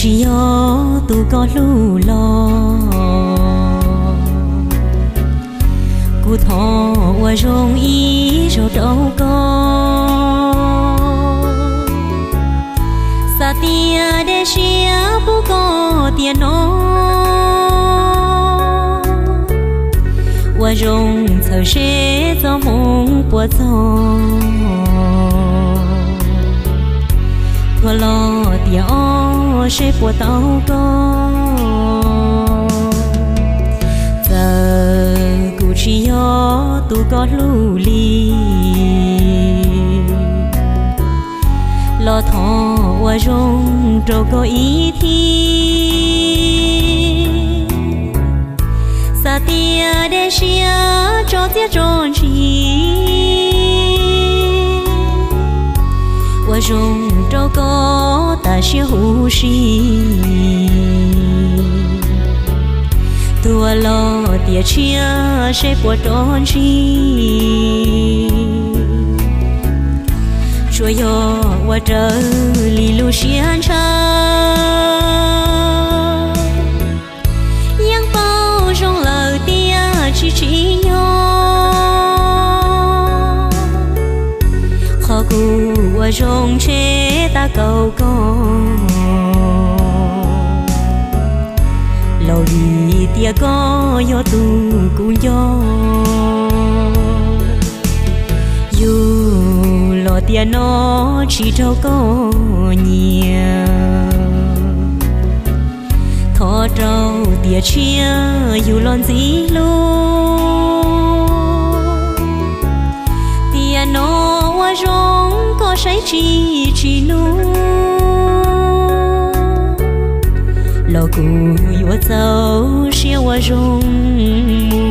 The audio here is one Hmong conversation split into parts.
tsis yog tus koj hlub los kuv thov ua zoo ib zaug rau koj. Xav tias dej siab pub koj tiam no, ua zoo txhawm seb txoj hmoo puas txog. Thuam los tiam ob seb puas tau koj. Txawm kuv tsis yog tus koj hlub li, los thov ua zoo rau koj ib thib. Xav tias dej siab tso txiaj tso ntsig, ua zoo rau koj tas siab huv si. Thuam los tiam tshiab seb puas rov ntsig, tsuas yog ua raws li lub siab ntshaw. Yeej paub zoo lawm tias tsis tsim nyog, qhov kuv ua zoo ntshe tas kaum koj. Los vim tias koj yog tus kuv nco, yug los tiam no tsis raug koj nyiam. Thov rau tiam tshiab yug los ntxim hlub. Tiam no ua zoo koj saib tsis tsim nyog, los kuv yuav txaus siab ua zoo mus.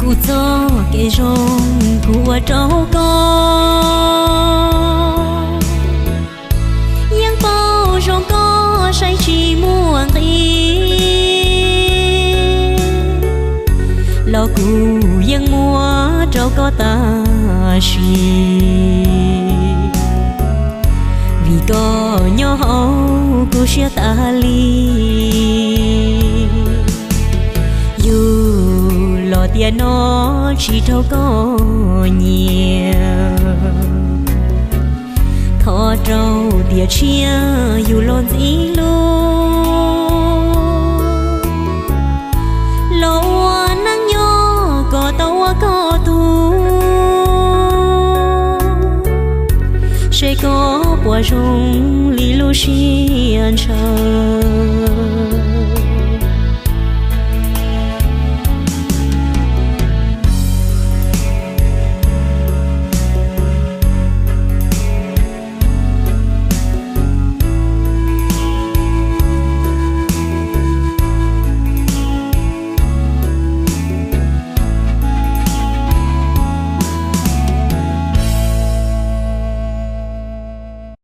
Kuv txoj kev zoo kuv ua rau koj, yeej paub zoo koj saib tsis muaj nqis, los kuv yeej muab rau koj tam sim, vim koj nyob hauv kuv siab tas li. Yug los tiam no tsis raug koj nyiam, thov rau tiam tshiab yug los ntxim hlub. Los ua neej nyob kom tau ua koj tug, seb koj puas zoo li lub siab ntshaw.